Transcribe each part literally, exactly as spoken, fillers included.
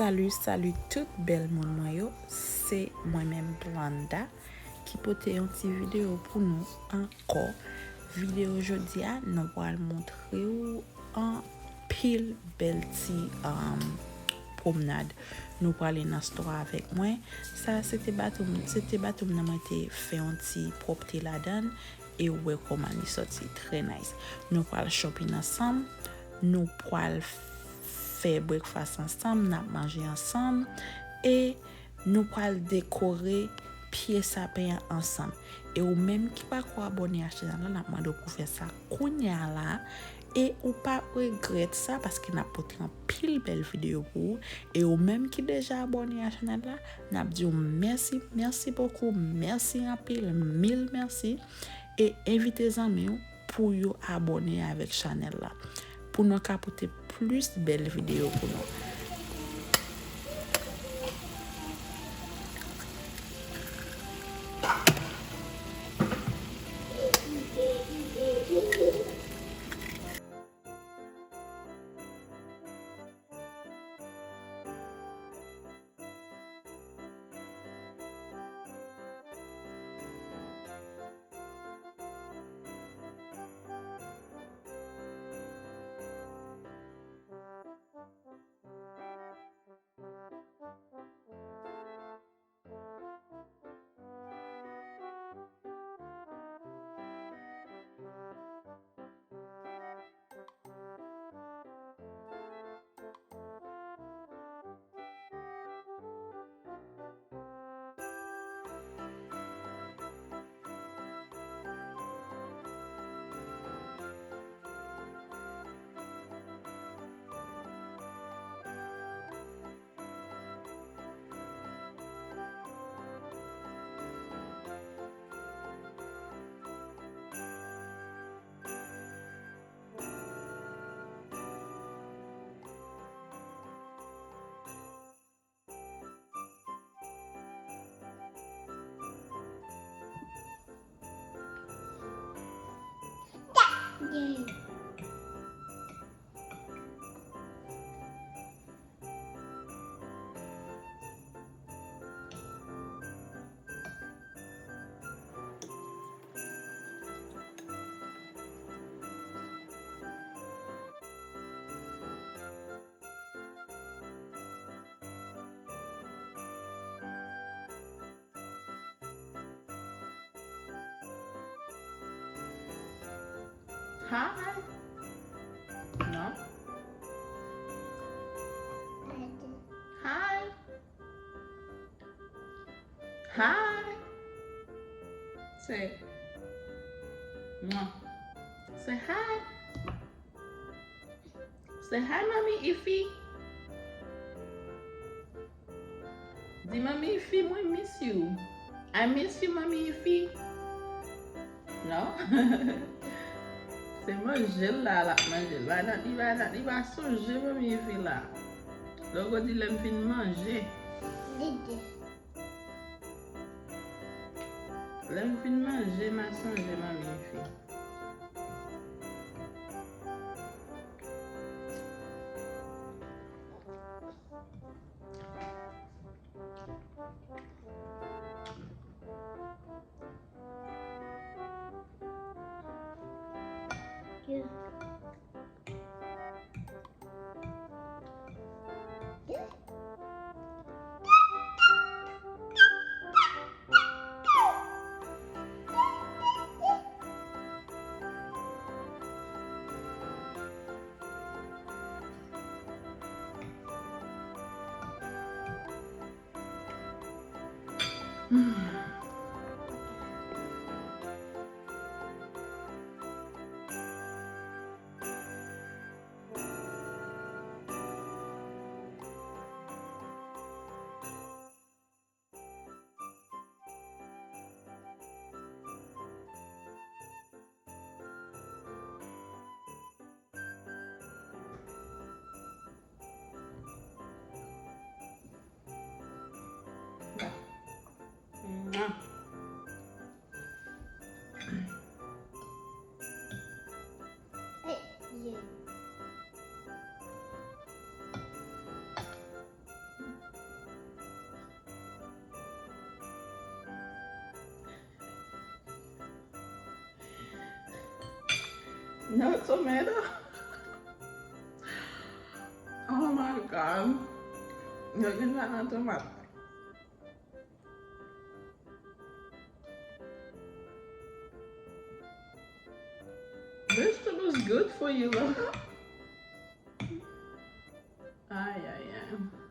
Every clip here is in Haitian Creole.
Salut, salut tout bèl moun mwen yo. Se mwen menm Planda ki pote yon ti videyo pou nou ankò. Videyo jodi a, nou pral montre w anpil bèl ti, um, pwomnad. Nou prale nan store avèk mwen. Sa se te bato m, se te bato m nan mwen te fè yon ti pwòpte ladan l. E w wè kòman li sòti, trè nice. Nou pral shopping ansanm, nou pral fè breakfast ansanm, n ap manje ansanm, e nou pral dekore pye sapen an ansanm. E ou menm ki pako abòne a chanèl la, n ap mande w pou fè sa kounye a la, e ou p ap regrèt sa, paske n ap pote anpil bèl videyo pou ou. E ou menm ki deja abòne a chanèl la, n ap di w mèsi, mèsi bokou, mèsi anpil, mil mèsi. E envite zanmi w pou yo abòne avèk chanèl la, pou nou ka pote plis bèl videyo pou nou. Hi. Non. Hi. Hi. Say. Mwah. Say hi. Say hi, Mommy Ify. Di Mommy Ify, mwen miss you. I miss you, Mommy Ify. Non? Se manje l la, l ap manje l. Li pa, li pa, li pa sonje Mommy Ify la. Lè w di lè m fin manje. Lè m fin manje, m a sonje Manmi Ify. No tomato. Oh my God. Yo gen sa nan tomat. Vegetables good for you, love. Ay, ay, ay.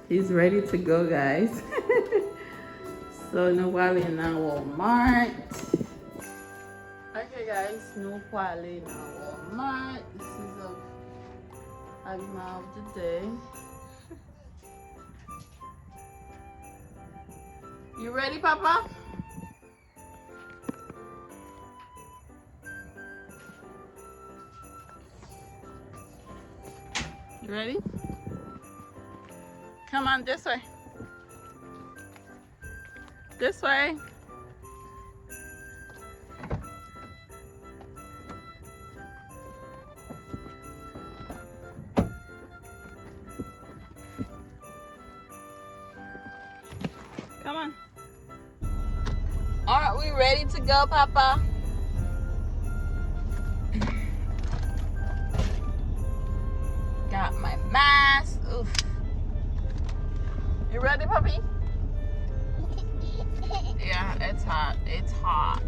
He's ready to go, guys. So, nou prale nan Walmart. Okay, guys, nou prale nan Walmart. This is a habiman of the day. You ready, Papa? You ready? Come on, this way. This way. Come on. Are we ready to go, Papa? Got my mask. Oof. You ready, puppy? Yeah, it's hot. It's hot.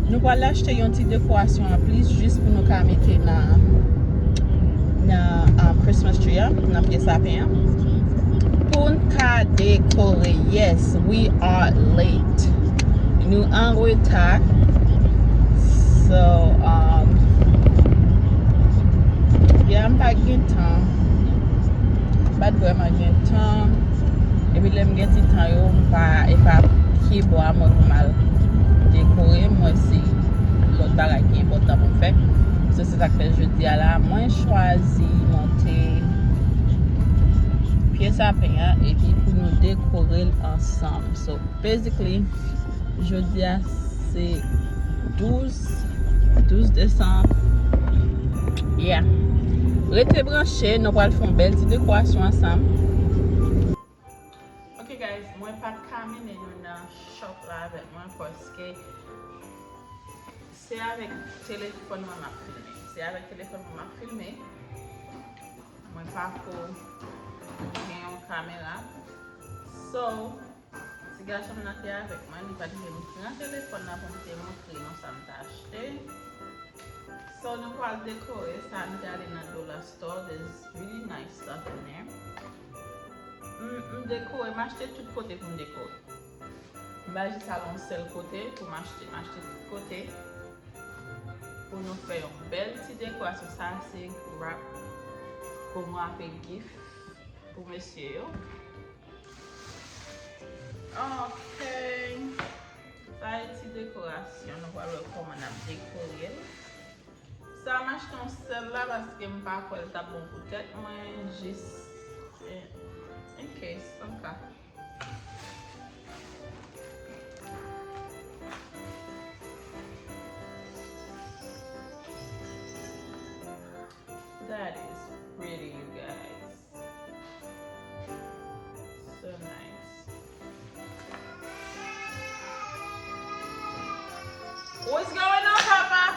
Nou pral achte yon ti dekorasyon anplis jis pou nou ka mete nan, nan, um, Christmas tree an, nan pye sapen an. Pou n ka dekore, yes, we are late. Nou an reta. So, um, yeah, m pa gen tan. M pa t vrèman gen tan. Epi lè m gen ti tan yo, m pa, e pa pye bò a mwen pou m al dekore, m wè se lòt bagay ki enpòtan pou m fè. So, se sa k fè jodi a la, mwen chwazi monte pye sapen an epi pou nou dekore l ansanm. So, basically, jodi a se douz, douz desanm. Yeah. Rete branche, nou pral fè yon bèl ti dekorasyon ansanm. Ok, guys, mwen pa t ka mennen nou nan shop la avèk mwen paske se avèk telefòn mwen m ap filme. Se avèk telefòn mwen m ap filme. Mwen pa ko gen yon kamera. So, ti gason m nan te avèk mwen, li pa t vle m pran telefòn nan pou m te montre nou sa m t achte. So, nou pral dekore sa, m te ale nan Dollar Store, there's really nice stuff in there. M, m dekore, m achte tout kote pou m dekore. M pa jis al yon sèl kote pou m achte, m achte tout kote. Pou nou fè yon bèl ti dekorasyon. Sa se wrap pou m wrape gift pou mesye yo. Ok. Sa e ti dekorasyon. Nou pral wè kòman n ap dekore l. Sa m achte yon sèl la paske m pa kwè l t ap bon pou tèt mwen. Jis, eh, in case, an ka. What's going on, Papa?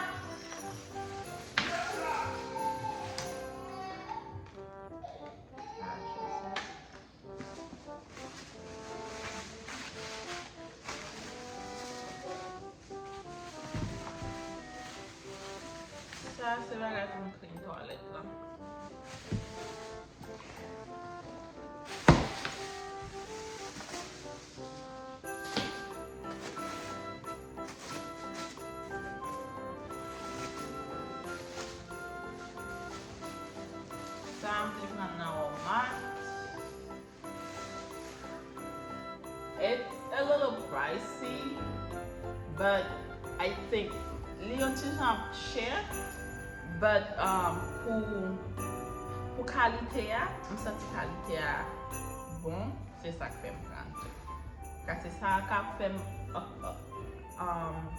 Sa se bagay pou m clean twalèt la. Sa m te pran nan Walmart. It's a little pricey, but I think li yon ti jan chè, but um, pou, pou kalite a, m santi kalite a bon, se sa k fè m pran. Paske sa ka fè m, uh, uh, um,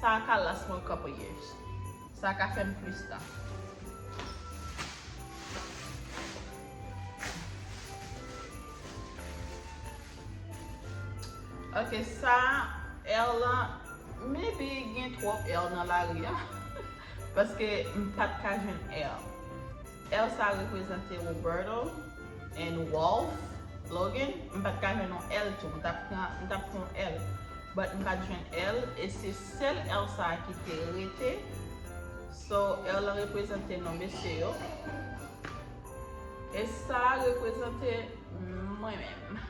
sa ka last for a couple years. Sa ka fè m plis tan. Ok, sa, L lan, maybe gen twòp L nan lari a. Paske m pa t ka jwenn L. L sa reprezante Roberto and Wolf Logan. M pa t ka jwenn yon L tou. M t ap pran, m t ap pran yon L. But m pa t jwenn L. E se sèl L sa a ki te rete. So, L lan reprezante non mesye yo. E sa a reprezante mwen menm.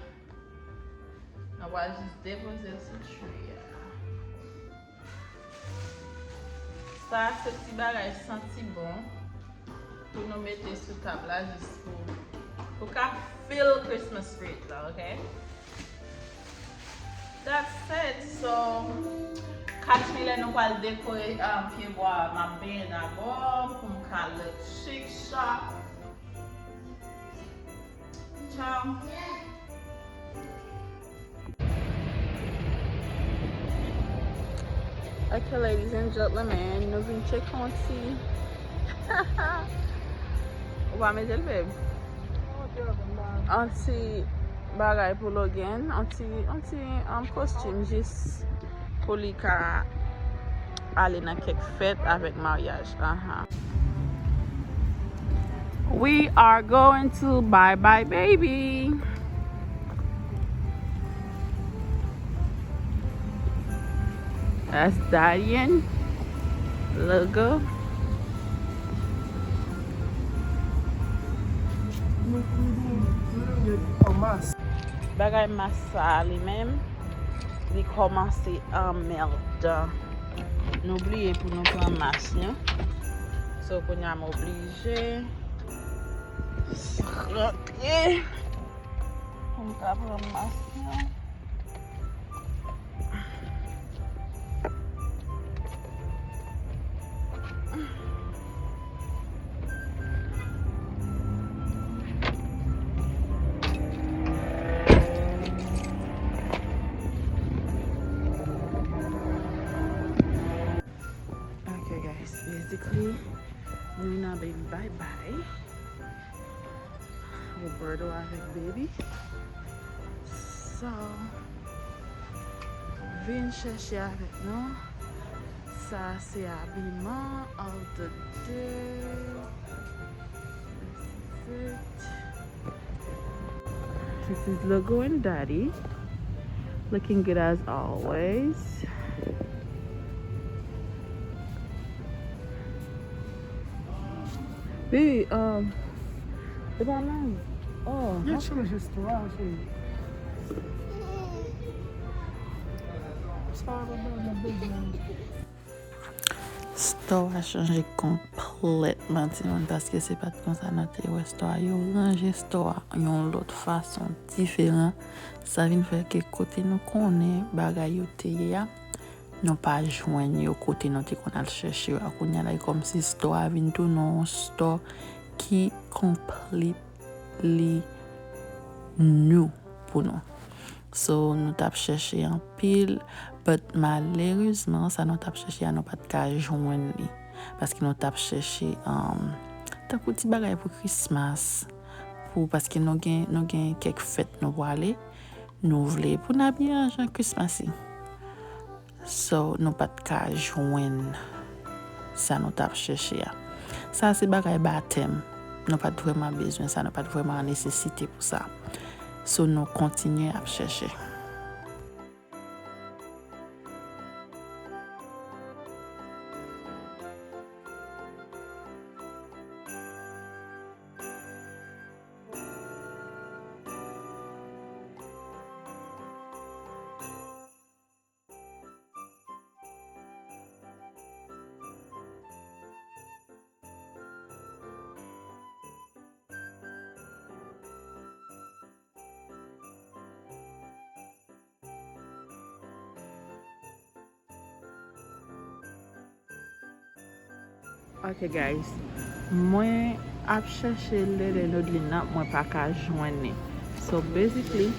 Nou pral jis depoze l sou tray a. Sa se ti bagay santi bon pou nou mete sou tab la jis pou, pou ka feel Christmas spirit la, ok? That's it. So, catch me lè nou pral dekore, um, pyebwa a, m ap benyen dabò pou m ka look chic, sharp. Ciao. Ok, ladies and gentlemen, nou vin tcheke yon ti, ou pa mete l, babe? Yon ti bagay pou Logan, yon ti, yon ti, um, kostim jis pou li ka ale nan kèk fèt avèk maryaj. Aha. We are going to bye bye baby. That's Dadian logo. Bagay mas sa a li menm, li kòmanse anmèdan. Nou bliye pou nou pran mas nou. So, kounye a m oblije rantre pou m ka pran mas mwen. Ok, guys, basically, nou nan bay bye bye. Roberto avèk baby. So, vin chèche avèk nou. Sa se abiman out the day. This is it. This is Logo and Daddy. Looking good as always. Baby, um, e pa la. Oh, yo chanje istwa, cheri. Sa va nan bezwen. Store a chanje konplètman, timoun, paske se pa t konsa nou te wè store a. Yo ranje store a yon lòt fason diferan. Sa vin fè ke kote nou konnen bagay yo te ye a, nou pa jwenn yo kote nou te konn al chèche yo a. Kounye a la, e kòmsi store a vin tounen yon store ki completely new pou nou. So, nou t ap chèche anpil, but malerezman, sa nou t ap chèche a, nou pa t ka jwenn li. Paske nou t ap chèche, um, tankou ti bagay pou Christmas, pou, paske nou gen, nou gen kèk fèt nou prale, nou vle pou n abiye an jan Christmas. So, nou pa t ka jwenn sa nou t ap chèche a. Sa se bagay batèm. Nou pa t vrèman bezwen sa, nou pa t vrèman an nesesite pou sa. So, nou kontinye ap chèche. Ok, guys. Mwen ap chèche leather Nodeline nan, mwen pa ka jwenn li. So, basically,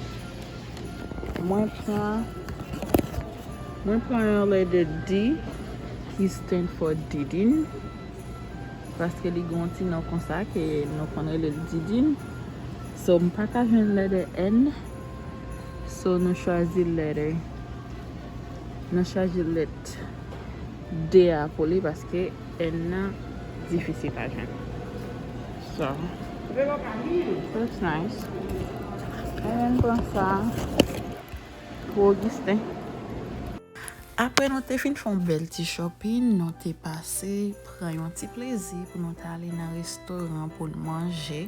mwen pran, mwen pran yon leather D, ki stand for Didine. Paske li gen yon ti non konsa ke nou konn rele l Didine. So, m pa ka jwenn leather N. So, nou chwazi leather, nou chwazi lèt D a pou li paske N nan difisil a jwenn. So, that's nice. And then pran sa pou Augustin. Apre nou te fin fè yon bèl ti shopping, nou te pase pran yon ti plezi pou nou te ale nan restoran pou n manje.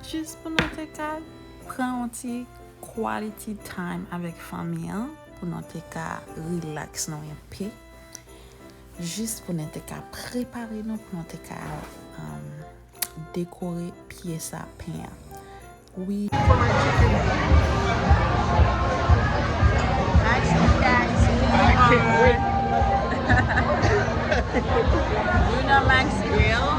Jis pou nou te ka pran yon ti quality time avèk fanmi an, pou nou te ka relax nou enpe. Jis pou nou te ka prepare nou, pou nou te ka, um, dekore pye sapen an. Wi. Maxi, guys, we are, we nan Max Grill.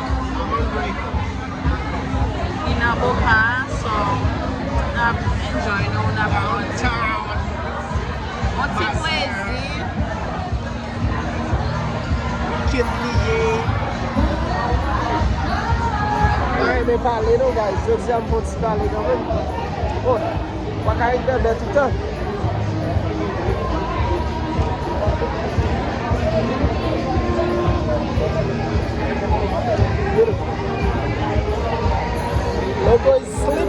Li nan Boca, so, n ap enjoy nou, n ap pran yon ti, yon ti plezi. Kit li ye. Mwen renmen pale non, guys. Jodi a m fè yon ti pale kanmenm. Bon, pa ka ret bèbè toutan. Beautiful. Logo is sleep.